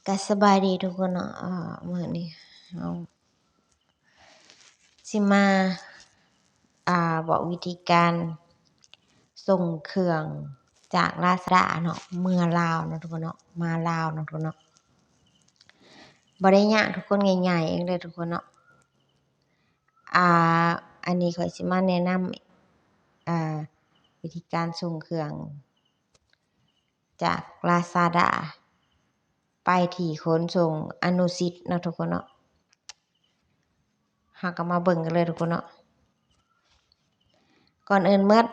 ກະສະບາຍດີທຸກຄົນເນາະ, ອາ ມື້ນີ້ເຮົາຊິມາ ອາ ບອກວິທີການສົ່ງເຄື່ອງຈາກລາຊາດ້າເນາະ ເມືອລາວເນາະທຸກຄົນເນາະ, ມາລາວເນາະທຸກຄົນເນາະ. ບໍ່ໄດ້ຍາກທຸກຄົນ, ງ່າຍໆເອງເດີທຸກຄົນເນາະ. ອາ ອັນນີ້ຂ້ອຍຊິມາແນະນຳ ອາ ວິທີການສົ່ງເຄື່ອງຈາກລາຊາດ້າໄປທີ່ຂົນສົ່ງອະນຸສິດເນາະທຸກຄົນເນາະ. ເຮົາກໍມາເບິ່ງກັນເລີຍທຸກຄົນເນາະ. ກ່ອນອື່ນໝົດ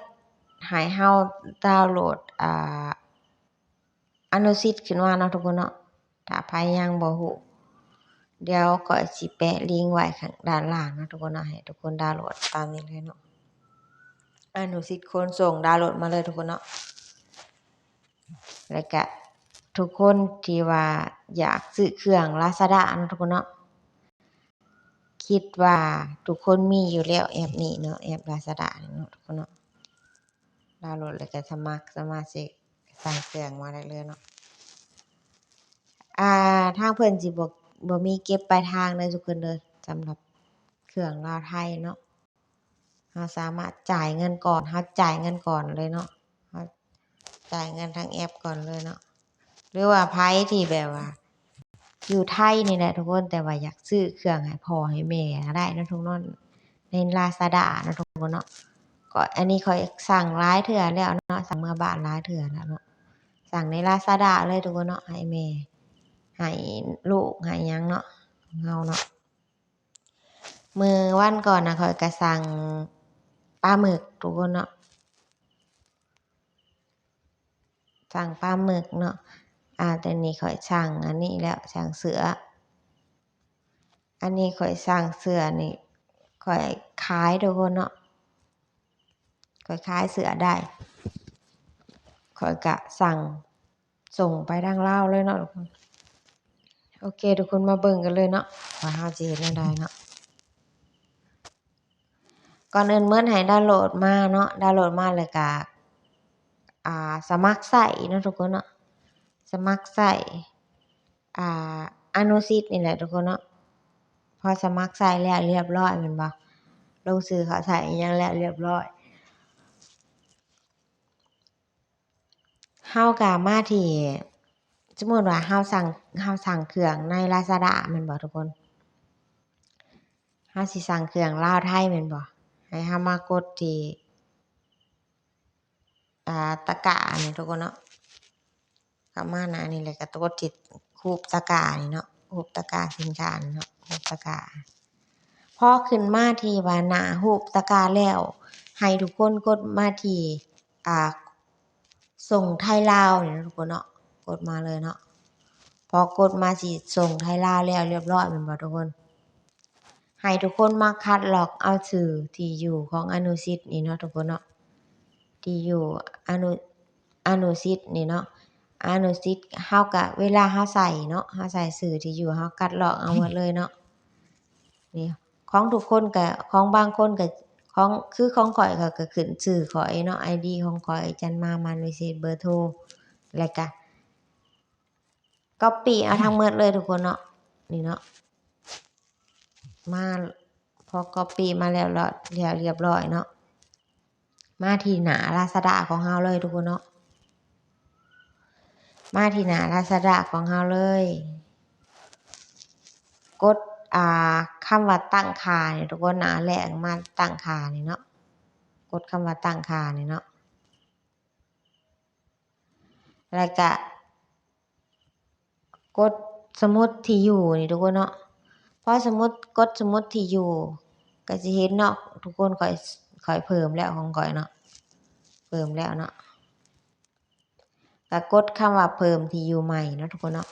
ໃຫ້ເຮົາດາວໂຫຼດ ອາ ອະນຸສິດຂຶ້ນມາເນາະທຸກຄົນເນາະ. ຖ້າໃຜຍັງບໍ່ຮູ້ ດຽວຂ້ອຍຊິແປະລິງໄວ້ຂ້າງດ້ານລ່າງເນາະທຸກຄົນເນາະ, ໃຫ້ທຸກຄົນດາວໂຫຼດຕາມນີ້ເລີຍເນາະ. ອະນຸສິດຂົນສົ່ງ ດາວໂຫຼດມາເລີຍທຸກຄົນເນາະ. ແລ້ວກະທຸກຄົນທີ່ວ່າຢາກຊື້ເຄື່ອງລາຊາດ້າເນາະທຸກຄົນເນາະ, ຄິດວ່າທຸກຄົນມີຢູ່ແລ້ວແອັບນີ້ເນາະ, ແອັບລາຊາດ້ານີ້ເນາະທຸກຄົນເນາະ. ດາວໂຫຼດແລ້ວກໍສະໝັກສະມາຊິກ ສັ່ງເຄື່ອງມາໄດ້ເລີຍເນາະ. ອາ ທາງເພິ່ນຊິບໍ່ ບໍ່ມີເກັບປາຍທາງເດີທຸກຄົນເດີ, ສຳລັບເຄື່ອງລາວໄທເນາະ. ເຮົາສາມາດຈ່າຍເງິນກ່ອນ, ເຮົາຈ່າຍເງິນກ່ອນເລີຍເນາະ, ເຮົາຈ່າຍເງິນທາງແອັບກ່ອນເລີຍເນາະ. ຫຼືວ່າໃຜທີ່ແບບວ່າຢູ່ໄທນີ້ແຫຼະທຸກຄົນ, ແຕ່ວ່າຢາກຊື້ເຄື່ອງໃຫ້ພໍ່ໃຫ້ແມ່ກໍໄດ້ເນາະທຸກຄົນເນາະ, ໃນລາຊາດ້າເນາະທຸກຄົນເນາະ. ກໍອັນນີ້ຂ້ອຍສັ່ງຫຼາຍເທື່ອແລ້ວເນາະ, ສັ່ງເມືອບ້ານຫຼາຍເທື່ອແລ້ວເນາະ, ສັ່ງໃນລາຊາດ້າເລີຍທຸກຄົນເນາະ, ໃຫ້ແມ່ ໃຫ້ລູກ ໃຫ້ຫຍັງເນາະ ຂອງເຮົາເນາະ. ມື້ວັນກ່ອນນະ ຂ້ອຍກະສັ່ງປາໝຶກທຸກຄົນເນາະ, ສັ່ງປາໝຶກເນາະ. ອາ ແຕ່ນີ້ຂ້ອຍສັ່ງອັນນີ້ແລ້ວ, ສັ່ງເສື້ອ. ອັນນີ້ຂ້ອຍສັ່ງເສື້ອນີ້ ຂ້ອຍຂາຍທຸກຄົນເນາະ, ຂ້ອຍຂາຍເສື້ອໄດ້ ຂ້ອຍກະສັ່ງ ສົ່ງໄປທາງລາວເລີຍເນາະ. ໂອເຄ ທຸກຄົນມາເບິ່ງກັນເລີຍເນາະ ວ່າເຮົາຊິເຮັດແນວໃດເນາະ. ກ່ອນອື່ນໝົດໃຫ້ດາວໂຫຼດມາເນາະ, ດາວໂຫຼດມາແລ້ວກະ ອາ ສະໝັກໃຊ້ເນາະທຸກຄົນເນາະ, ສະໝັກໃຊ້ ອາ ອະນຸສິດນີ້ແຫຼະທຸກຄົນເນາະ. ພໍສະໝັກໃຊ້ແລ້ວລຽບຮ້ອຍແມ່ນບໍ່? ລົງຊື່ເຂົ້າໃຊ້ອີ່ຫຍັງແລ້ວລຽບຮ້ອຍ. ເຮົາກະມາທີ່ ສົມມຸດວ່າເຮົາສັ່ງ ເຮົາສັ່ງເຄື່ອງໃນລາຊາດ້າແມ່ນບໍ່ທຸກຄົນ? ເຮົາຊິສັ່ງເຄື່ອງລາວໄທແມ່ນບໍ່? ໃຫ້ເຮົາມາກົດທີ່ ອາ ຕະກະນີ້ທຸກຄົນເນາະ, ເຂົ້າມາໜ້ານີ້ແລ້ວກະກົດທີ່ຮູບຕະກະນີ້ເນາະ, ຮູບຕະກະສິນຄ້ານີ້ເນາະ, ຮູບຕະກະ. ພໍຂຶ້ນມາທີ່ວ່າໜ້າຮູບຕະກະແລ້ວ ໃຫ້ທຸກຄົນກົດມາທີ່ ອາ ສົ່ງໄທລາວນີ້ເນາະທຸກຄົນເນາະ, ກົດມາເລີຍເນາະ. ພໍກົດມາຊິສົ່ງໄທລາວແລ້ວລຽບຮ້ອຍແມ່ນບໍ່ທຸກຄົນ? ໃຫ້ທຸກຄົນມາຄັດລອກເອົາຊື່ທີ່ຢູ່ຂອງອະນຸສິດນີ້ເນາະທຸກຄົນເນາະ, ທີ່ຢູ່ອະນຸ ອະນຸສິດນີ້ເນາະ. ອະນຸສິດເຮົາກະ ເວລາເຮົາໃສ່ເນາະ ເຮົາໃສ່ຊື່ທີ່ຢູ່ ເຮົາຄັດລອກເອົາໝົດເລີຍເນາະ. ນີ້ ຂອງທຸກຄົນກະ ຂອງບາງຄົນກະ ຂອງ ຄືຂອງຂ້ອຍ ຂ້ອຍກະຂຶ້ນຊື່ຂ້ອຍເນາະ, ໄອດີຂອງຂ້ອຍ ຈັນມາ ມານວິເສດ ເບີໂທ ແລ້ວກະ ກັອບປີ້ເອົາທັງໝົດເລີຍທຸກຄົນເນາະ. ນີ້ເນາະ ມາ ພໍກັອບປີ້ມາແລ້ວ ແລ້ວລຽບຮ້ອຍເນາະ, ມາທີ່ໜ້າລາຊາດ້າຂອງເຮົາເລີຍທຸກຄົນເນາະ, ມາທີ່ໜ້າລາຊາດ້າຂອງເຮົາເລີຍ. ກົດ ອາ ຄຳວ່າຕັ້ງຄ່ານີ້ທຸກຄົນ, ໜ້າແລກມາຕັ້ງຄ່ານີ້ເນາະ, ກົດຄຳວ່າຕັ້ງຄ່ານີ້ເນາະ. ແລ້ວກະກົດສະໝຸດທີ່ຢູ່ນີ້ທຸກຄົນເນາະ. ພໍສະໝຸດ ກົດສະໝຸດທີ່ຢູ່ ກະຊິເຫັນເນາະທຸກຄົນ, ຂ້ອຍ ຂ້ອຍເພີ່ມແລ້ວຂອງຂ້ອຍເນາະ, ເພີ່ມແລ້ວເນາະ. ກະກົດຄຳວ່າເພີ່ມທີ່ຢູ່ໃໝ່ເນາະທຸກຄົນເນາະ.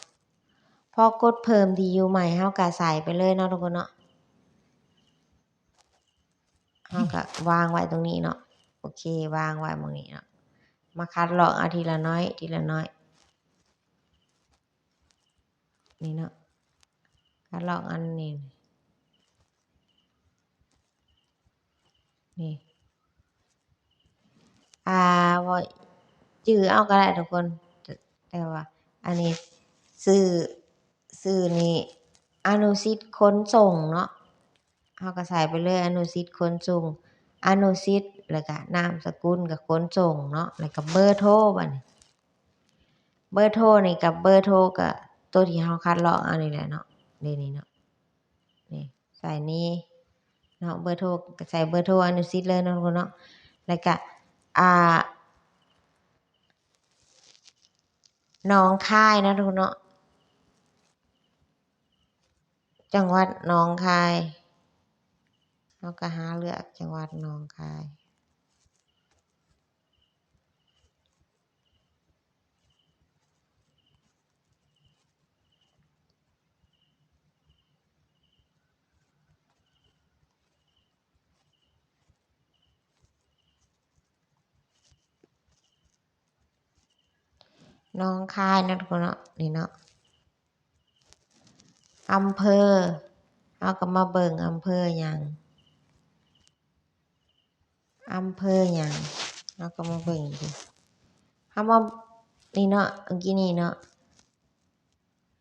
ພໍກົດເພີ່ມທີ່ຢູ່ໃໝ່ ເຮົາກະໃສ່ໄປເລີຍເນາະທຸກຄົນເນາະ. ເຮົາກະວາງໄວ້ຕົງນີ້ເນາະ, ໂອເຄ ວາງໄວ້ໝ່ອງນີ້ເນາະ. ມາຄັດລອກເອົາທີລະໜ້ອຍ ທີລະໜ້ອຍ ນີ້ເນາະ, ຄັດລອກອັນນີ້ ນີ້ ອາ ບໍ່ ຈື່ເອົາກໍໄດ້ທຸກຄົນ, ແຕ່ ແຕ່ວ່າອັນນີ້ຊື່ ຊື່ນີ້ ອະນຸສິດຂົນສົ່ງເນາະ ເຮົາກໍໃສ່ໄປເລີຍ ອະນຸສິດຂົນສົ່ງ ອະນຸສິດ ແລ້ວກໍນາມສະກຸນກັບຂົນສົ່ງເນາະ ແລ້ວກໍເບີໂທ ບາດນີ້ ເບີໂທນີ້ກັບເບີໂທກໍໂຕທີ່ເຮົາຄັດລອກເອົານີ້ແຫຼະເນາະ ນີ້ ນີ້ເນາະ ນີ້ ໃສ່ນີ້ເນາະ ເບີໂທ ກໍໃສ່ເບີໂທອະນຸສິດເລີຍເນາະ ທຸກຄົນເນາະ ແລ້ວກະ ອ່າ ໜອງຄາຍເນາະ ທຸກຄົນເນາະ ຈັງຫວັດໜອງຄາຍ ເຮົາກໍຫາເລືອກຈັງຫວັດໜອງຄາຍ. ໜອງຄາຍເນາະ ທຸກຄົນເນາະ ນີ້ເນາະ ອຳເພີ ເຮົາກໍມາເບິ່ງອຳເພີຫຍັງ ອຳເພີຫຍັງ ເຮົາກໍມາເບິ່ງ ເຮົາມາ ນີ້ເນາະ ເມື່ອກີ້ນີ້ເນາະ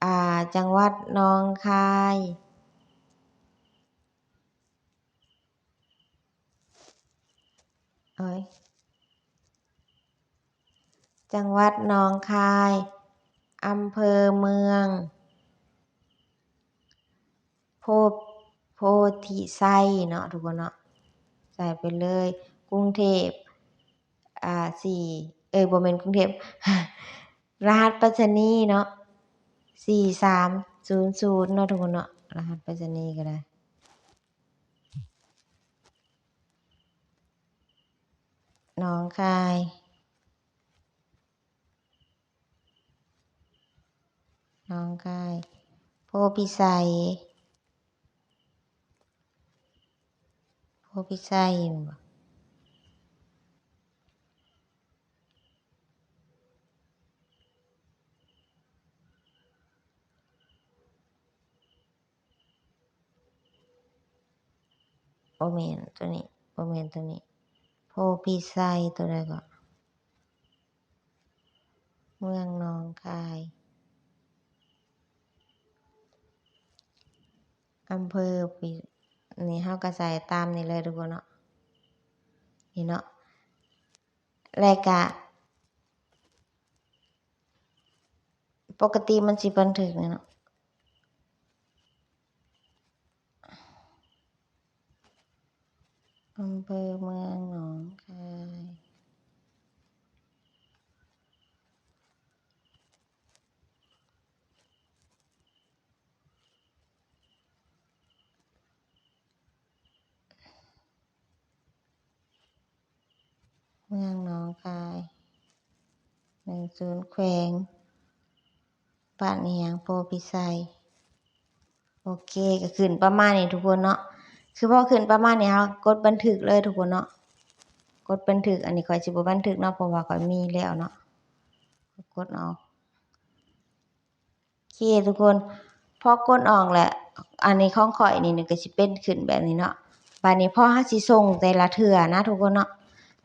ອ່າ ຈັງຫວັດໜອງຄາຍ ໂອ້ຍ ຈັງຫວັດໜອງຄາຍ ອຳເພີເມືອງ ໂພ ໂພທິໄຊເນາະ ທຸກຄົນເນາະ ໃສ່ໄປເລີຍ ກຸງເທບ ອ່າ ສີ່ ເອີຍ ບໍ່ແມ່ນກຸງເທບ ລະຫັດໄປສະນີເນາະ ສີ່ສາມສູນສູນເນາະ ທຸກຄົນເນາະ ລະຫັດໄປສະນີກໍໄດ້ ໜອງຄາຍ ໜອງຄາຍ ໂພພິໄຊ ໂພພິໄຊແມ່ນບໍ່? ບໍ່ແມ່ນໂຕນີ້ ບໍ່ແມ່ນໂຕນີ້ ໂພພິໄຊ ໂຕໃດເກາະ? ເມືອງໜອງຄາຍ ອຳເພີ ນີ້ເຮົາກໍໃສ່ຕາມນີ້ເລີຍ ທຸກຄົນເນາະ ນີ້ເນາະ ແລ້ວກະ ປົກກະຕິມັນຊິບັນທຶກນີ້ເນາະ ອຳເພີເມືອງໜອງຄາຍ ເມືອງໜອງຄາຍ ໜຶ່ງສູນ ແຂວງ ບ້ານອີ່ຫຍັງ ໂພພິໄຊ ໂອເຄ ກໍຂຶ້ນປະມານນີ້ທຸກຄົນເນາະ ຄືພໍຂຶ້ນປະມານນີ້ ເຮົາກົດບັນທຶກເລີຍທຸກຄົນເນາະ ກົດບັນທຶກ ອັນນີ້ຂ້ອຍຊິບໍ່ບັນທຶກເນາະ ເພາະວ່າຂ້ອຍມີແລ້ວເນາະ ກົດອອກ ໂອເຄທຸກຄົນ ພໍກົດອອກແລ້ວ ອັນນີ້ຂອງຂ້ອຍນີ້ ນີ້ກໍຊິເປັນຂຶ້ນແບບນີ້ເນາະ ບາດນີ້ພໍເຮົາຊິສົ່ງແຕ່ລະເທື່ອນະທຸກຄົນເນາະ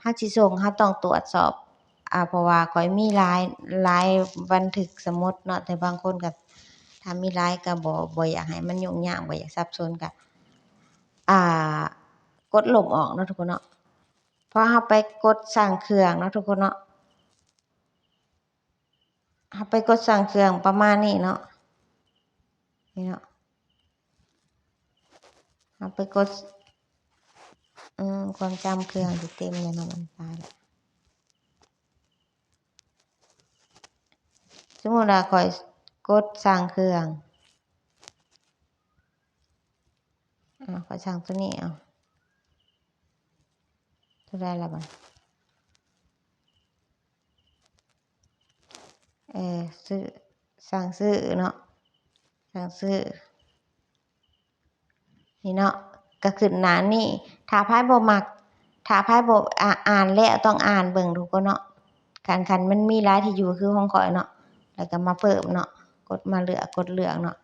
ເຮົາຊິສົ່ງ ເຮົາຕ້ອງຕວດສອບ ອ່າ ເພາະວ່າຂ້ອຍມີຫຼາຍ ຫຼາຍບັນທຶກສະໝຸດເນາະ ແຕ່ບາງຄົນກໍ ຖ້າມີຫຼາຍກໍບໍ່ ບໍ່ຢາກໃຫ້ມັນຫຍຸ້ງຍາກ ບໍ່ຢາກສັບສົນ ກໍ ອ່າ ກົດລົບອອກເນາະທຸກຄົນເນາະ ພໍເຮົາໄປກົດສ້າງເຄື່ອງເນາະທຸກຄົນເນາະ ເຮົາໄປກົດສ້າງເຄື່ອງປະມານນີ້ເນາະ ນີ້ເນາະ ເຮົາໄປກົດ ອືມ ຄວາມຈຳເຄື່ອງຊິເຕັມແລ້ວເນາະ ມັນຕາຍແລ້ວ ສົມມຸດວ່າຂ້ອຍກົດສ້າງເຄື່ອງ ອາ ຂ້ອຍສ້າງໂຕນີ້ ເອົາ ໂຕໃດລະບາດ ເອີ ຊື້ ສ້າງຊື້ເນາະ ສ້າງຊື້ ນີ້ເນາະ ກໍຂຶ້ນໜ້ານີ້ ຖ້າໃຜບໍ່ມັກ ຖ້າໃຜບໍ່ ອາ ອ່ານແລ້ວຕ້ອງອ່ານເບິ່ງທຸກຄົນເນາະ ຄັນ ຄັນມັນມີຫຼາຍທີ່ຢູ່ຄືຂອງຂ້ອຍເນາະ ແລ້ວກໍມາເພີ່ມເນາະ ກົດມາເລືອກ ກົດເລືອກເນາະ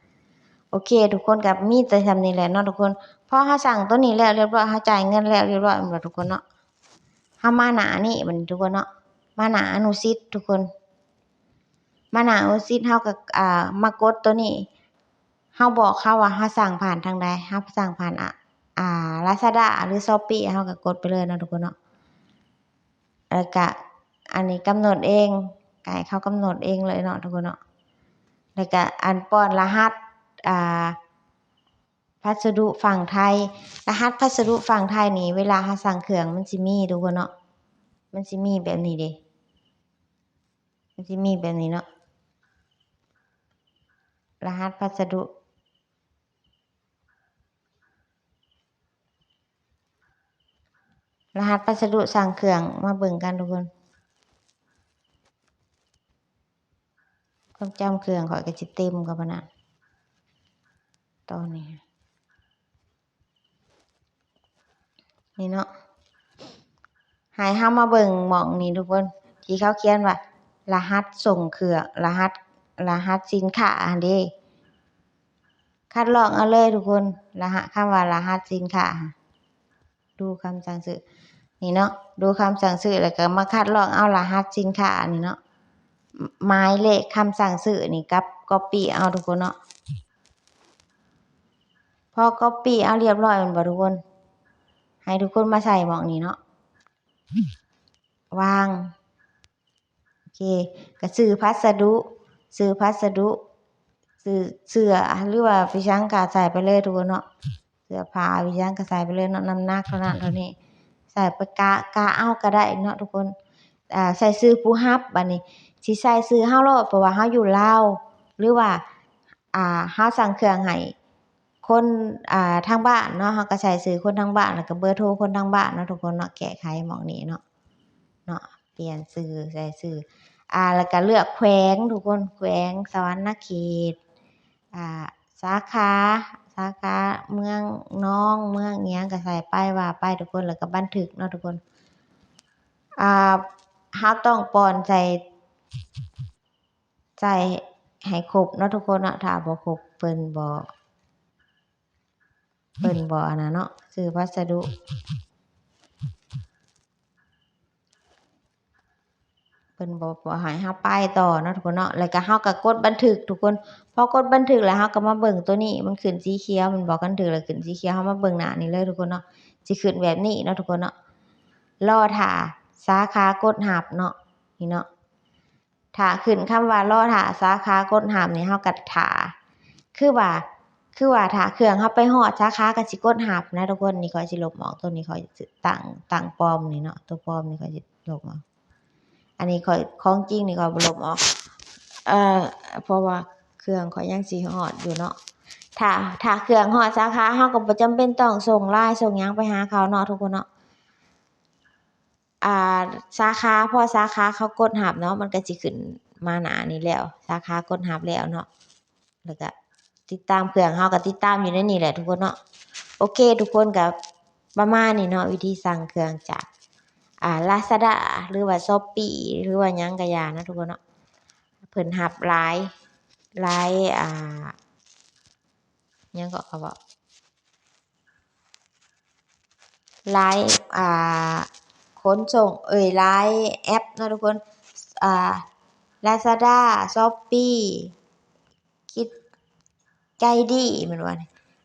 ໂອເຄ ທຸກຄົນກໍມີແຕ່ສ່ຳນີ້ແຫຼະເນາະທຸກຄົນ ພໍເຮົາສ້າງໂຕນີ້ແລ້ວຮຽບຮ້ອຍ ເຮົາຈ່າຍເງິນແລ້ວຮຽບຮ້ອຍແມ່ນບໍ່ທຸກຄົນເນາະ ເຮົາມາໜ້ານີ້ບັດນີ້ທຸກຄົນເນາະ ມາໜ້າອະນຸສິດທຸກຄົນ ມາໜ້າອະນຸສິດ ເຮົາກໍ ອ່າ ມາກົດໂຕນີ້ ເຮົາບອກເຂົາວ່າເຮົາສັ່ງຜ່ານທາງໃດ ເຮົາສັ່ງຜ່ານ ອາ ອາ Lazada ຫຼື Shopee ເຮົາກໍກົດໄປເລີຍເນາະທຸກຄົນເນາະ. ແລ້ວກະອັນນີ້ກຳນົດເອງ ກະໃຫ້ເຂົາກຳນົດເອງເລີຍເນາະທຸກຄົນເນາະ. ແລ້ວກະອັນປ້ອນລະຫັດ ອາ ພັດສະດຸຝັ່ງໄທ ລະຫັດພັດສະດຸຝັ່ງໄທນີ້ ເວລາເຮົາສັ່ງເຄື່ອງມັນຊິມີທຸກຄົນເນາະ ມັນຊິມີແບບນີ້ເດ້ ມັນຊິມີແບບນີ້ເນາະ ລະຫັດພັດສະດຸ ລະຫັດພັດສະດຸສັ່ງເຄື່ອງ ມາເບິ່ງກັນທຸກຄົນ. ຄວາມຈຳເຄື່ອງຂ້ອຍກໍຊິເຕັມກັບອັນນັ້ນ ຕອນນີ້ ນີ້ເນາະ ໃຫ້ເຮົາມາເບິ່ງໝ່ອງນີ້ທຸກຄົນ ທີ່ເຂົາຂຽນວ່າ ລະຫັດສົ່ງເຄື່ອງ ລະຫັດ ລະຫັດສິນຄ້າຫັ້ນເດ້. ຄັດລອກເອົາເລີຍທຸກຄົນ ລະຫັດ ຄຳວ່າລະຫັດສິນຄ້າ ດູຄຳສັ່ງຊື້ ນີ້ເນາະ ດູຄຳສັ່ງຊື້ ແລ້ວກໍມາຄັດລອກເອົາລະຫັດສິນຄ້ານີ້ເນາະ ໝາຍເລກຄຳສັ່ງຊື້ນີ້ກັບ copy ເອົາທຸກຄົນເນາະ. ພໍ copy ເອົາລຽບຮ້ອຍແມ່ນບໍ່ທຸກຄົນ ໃຫ້ທຸກຄົນມາໃສ່ໝ່ອງນີ້ເນາະ ວາງ ໂອເຄ ກໍຊື່ພັດສະດຸ ຊື່ພັດສະດຸ ຊື່ເສື້ອ ຫຼືວ່າອີ່ຫຍັງກໍໃສ່ໄປເລີຍທຸກຄົນເນາະ ເສື້ອຜ້າອີ່ຫຍັງກໍໃສ່ໄປເລີຍເນາະ ນ້ຳໜັກເທົ່ານັ້ນເທົ່ານີ້ ໃສ່ໄປກະ ກະເອົາກໍໄດ້ເນາະທຸກຄົນ. ອາ ໃສ່ຊື່ຜູ້ຮັບ ບາດນີ້ຊິໃສ່ຊື່ເຮົາໂລດ ເພາະວ່າເຮົາຢູ່ລາວ ຫຼືວ່າ ອາ ເຮົາສັ່ງເຄື່ອງໃຫ້ຄົນ ອາ ທາງບ້ານເນາະ ເຮົາກໍໃສ່ຊື່ຄົນທາງບ້ານ ແລ້ວກໍເບີໂທຄົນທາງບ້ານເນາະທຸກຄົນເນາະ. ແກ້ໄຂໝ່ອງນີ້ເນາະ ເນາະ ປ່ຽນຊື່ ໃສ່ຊື່ ອາ ແລ້ວກໍເລືອກແຂວງທຸກຄົນ ແຂວງສະຫວັນນະເຂດ ອາ ສາຂາ ສາຂາເມືອງນອງ ເມືອງອີ່ຫຍັງກໍໃສ່ໄປ ວ່າໄປທຸກຄົນ ແລ້ວກໍບັນທຶກເນາະທຸກຄົນ. ອາ ເຮົາຕ້ອງປ້ອນໃສ່ ໃສ່ໃຫ້ຄົບເນາະທຸກຄົນເນາະ ຖ້າບໍ່ຄົບເພິ່ນບໍ່ ເພິ່ນບໍ່ອັນນັ້ນເນາະ ຊື່ພັດສະດຸ ເພິ່ນບໍ່ ບໍ່ໃຫ້ເຮົາໄປຕໍ່ເນາະທຸກຄົນເນາະ. ແລ້ວກໍເຮົາກໍກົດບັນທຶກທຸກຄົນ ພໍກົດບັນທຶກແລ້ວເຮົາກໍມາເບິ່ງໂຕນີ້ ມັນຂຶ້ນສີຂຽວແມ່ນບໍ່ ຄັນຖືກແລ້ວຂຶ້ນສີຂຽວ ເຮົາມາເບິ່ງໜ້ານີ້ເລີຍທຸກຄົນເນາະ ຊິຂຶ້ນແບບນີ້ເນາະທຸກຄົນເນາະ. ລໍຖ້າສາຂາກົດຮັບເນາະ ນີ້ເນາະ ຖ້າຂຶ້ນຄຳວ່າລໍຖ້າສາຂາກົດຮັບນີ້ ເຮົາກໍຖ້າ ຄືວ່າ ຄືວ່າຖ້າເຄື່ອງເຮົາໄປຮອດສາຂາກໍຊິກົດຮັບນະທຸກຄົນ. ນີ້ຂ້ອຍຊິລົບອອກ ໂຕນີ້ຂ້ອຍຊິຕັ້ງ ຕັ້ງປອມນີ້ເນາະ ໂຕປອມນີ້ຂ້ອຍຊິລົບອອກ. ອັນນີ້ຂ້ອຍ ຂອງຈິງນີ້ຂ້ອຍບໍ່ລົບອອກ ເອີ ເພາະວ່າເຄື່ອງຂ້ອຍຍັງຊິຮອດຢູ່ເນາະ. ຖ້າ ຖ້າເຄື່ອງຮອດສາຂາ ເຮົາກໍບໍ່ຈຳເປັນຕ້ອງສົ່ງ LINE ສົ່ງຫຍັງໄປຫາເຂົາເນາະທຸກຄົນເນາະ. ອ່າ ສາຂາ ພໍສາຂາເຂົາກົດຮັບເນາະ ມັນກໍຊິຂຶ້ນມາໜ້ານີ້ແລ້ວ ສາຂາກົດຮັບແລ້ວເນາະ. ແລ້ວກໍຕິດຕາມເຄື່ອງ ເຮົາກໍຕິດຕາມຢູ່ໃນນີ້ແຫຼະທຸກຄົນເນາະ. ໂອເຄ ທຸກຄົນ ກໍປະມານນີ້ເນາະ ວິທີສັ່ງເຄື່ອງຈາກ ອ່າ Lazada ຫຼືວ່າ Shopee ຫຼືວ່າຫຍັງກໍຢ່າເນາະທຸກຄົນເນາະ. ເພິ່ນຮັບຫຼາຍ ຫຼາຍ ອ່າ ຫຍັງເກາະ ເຂົາເວົ້າ ຫຼາຍ ອ່າ ຂົນສົ່ງ ເອີຍ ຫຼາຍແອັບເນາະທຸກຄົນ ອ່າ Lazada Shopee ຄິດ ໃຈດີແມ່ນບໍ່ນີ້